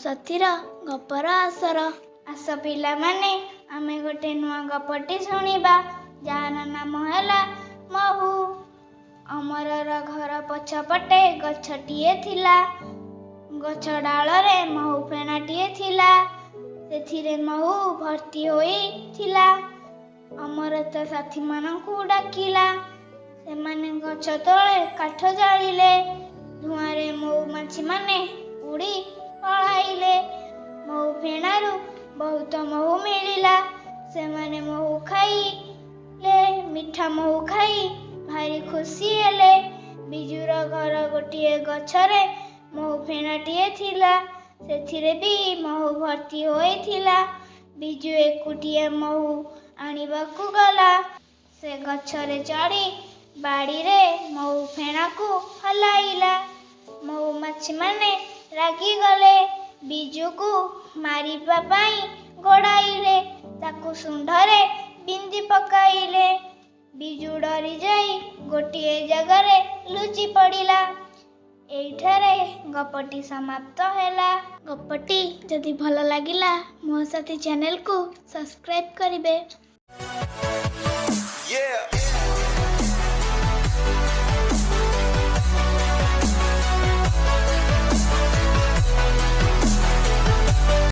ସାଥୀର ଗପର ଆସର। ଆସ ପିଲାମାନେ, ଆମେ ଗୋଟେ ନୂଆ ଗପଟି ଶୁଣିବା, ଯାହାର ନାମ ହେଲା ମହୁ। ଅମରର ଘର ପଛପଟେ ଗଛଟିଏ ଥିଲା। ଗଛ ଡାଳରେ ମହୁ ଫେଣାଟିଏ ଥିଲା। ସେଥିରେ ମହୁ ଭର୍ତ୍ତି ହୋଇଥିଲା। ଅମର ତା ସାଥୀମାନଙ୍କୁ ଡାକିଲା। ସେମାନେ ଗଛ ତଳେ କାଠ ଜାଳିଲେ। ଧୂଆଁରେ ମହୁମାଛିମାନେ ଉଡ଼ି ପଳାଇଲେ। ମହୁ ଫେଣାରୁ ବହୁତ ମହୁ ମିଳିଲା। ସେମାନେ ମହୁ ଖାଇଲେ। ମିଠା ମହୁ ଖାଇ ଭାରି ଖୁସି ହେଲେ। ବିଜୁର ଘର ଗୋଟିଏ ଗଛରେ ମହୁ ଫେଣାଟିଏ ଥିଲା। ସେଥିରେ ବି ମହୁ ଭର୍ତ୍ତି ହୋଇଥିଲା। ବିଜୁ ଏକୁଟିଆ ମହୁ ଆଣିବାକୁ ଗଲା। ସେ ଗଛରେ ଚଢ଼ି ବାଡ଼ିରେ ମହୁ ଫେଣାକୁ ହଲାଇଲା। ମହୁମାଛିମାନେ ରାଗିଗଲେ। ବିଜୁକୁ ମାରିବା ପାଇଁ ଗୋଡ଼ାଇଲେ। ତାକୁ ଶୁଣ୍ଢରେ ବିନ୍ଧି ପକାଇଲେ। ବିଜୁ ଡରିଯାଇ ଗୋଟିଏ ଜାଗାରେ ଲୁଚି ପଡ଼ିଲା। ଏଇଠାରେ ଗପଟି ସମାପ୍ତ ହେଲା। ଗପଟି ଯଦି ଭଲ ଲାଗିଲା, ମୋ ସାଥୀ ଚ୍ୟାନେଲକୁ ସବସ୍କ୍ରାଇବ୍ କରିବେ। Yeah.